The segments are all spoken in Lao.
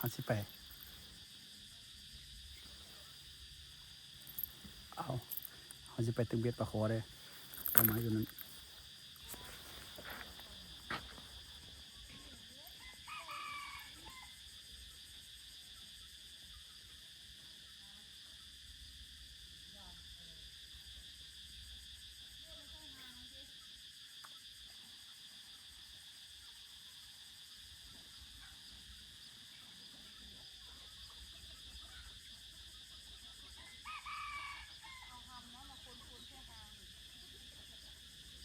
ເຮົາຊິໄປ ເອົາ ເຮົາຊິໄປຕຶກເບັດປາຄໍເດ້ ປາໄມ້ຢູ່ນັ້ນ. ເອົາຫຳເນາະ ມາຄົນໆໃສ່ຫາງ.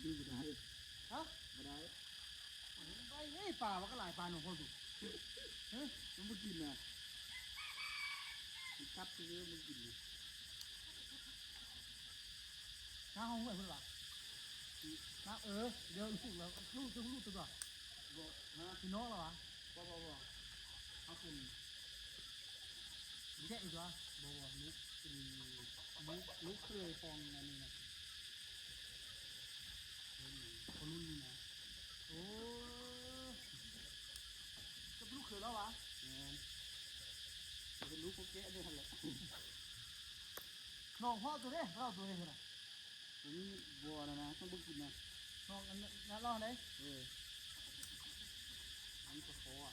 ຢູ່ບໍ່ໄດ້ ຮະ ບໍ່ໄດ້ ໄດ້ເດ້ ປາມັນກໍຫຼາຍປານຂອງເຮົາຢູ່ ຮະ ມັນບໍ່ກິນນະ ມັນກັດຊື່ໆ ມັນບໍ່ກິນນະ ນ້າເຮົາຫ້ວຍພຸ້ນຫວາ ນ້າ ເອີ ດຽວລູກແລ້ວ ລູກ ລູກຕົວ ບໍ່ ຮະ ພີ່ນ້ອງລະຫວາ ບໍ່ ບໍ່ ບໍ່ ເຮົາເປັນ ແຈະອີກຕົວ ບໍ່ ບໍ່ ລູກເປັນ ລູກ ລູກເຂີຍຂອງອັນນີ້ນະ ເອີ ພໍ່ລຸ້ນນີ້ນະ ໂອ້ ເຈົ້າເປັນລູກເຂີຍລາວຫວາ ແມ່ນ ເປັນລູກຂອງແຈະນີ້ຫັ້ນແຫຼະ ນ້ອງພໍ່ໂຕເດ້ ເອົາໂຕເດ້ພຸ້ນນະ ຕົວນີ້ບໍ່ນະນະ ຕ້ອງບໍ່ກິນນະ ນ້ອງອັນນັ້ນລາວໃດ ເອີ ມັນປະຄໍອະ.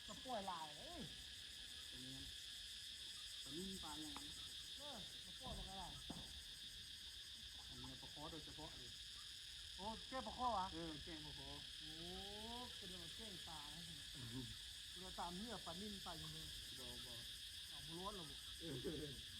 ກະປ່ອຍຫຼາຍເດ້ ແມ່ນ ປານິນປາຫຍັງ ເອີ ກະປ່ອຍບັກຫຼາຍ ອັນນີ້ປາຄໍໂດຍສະເພາະເລີຍ ໂອ້ ແກ້ງປາຄໍຫວາ ເອີ ແກ້ງປາຄໍ ໂອ້ ກະເດີວ່າແກ້ງປາ ກະເດີຕາມເຫື່ອປານິນປາຫຍັງເລີຍ ບໍ່ ບໍ່ ເອົາບໍ່ລອດລະບໍ່ ເອີ.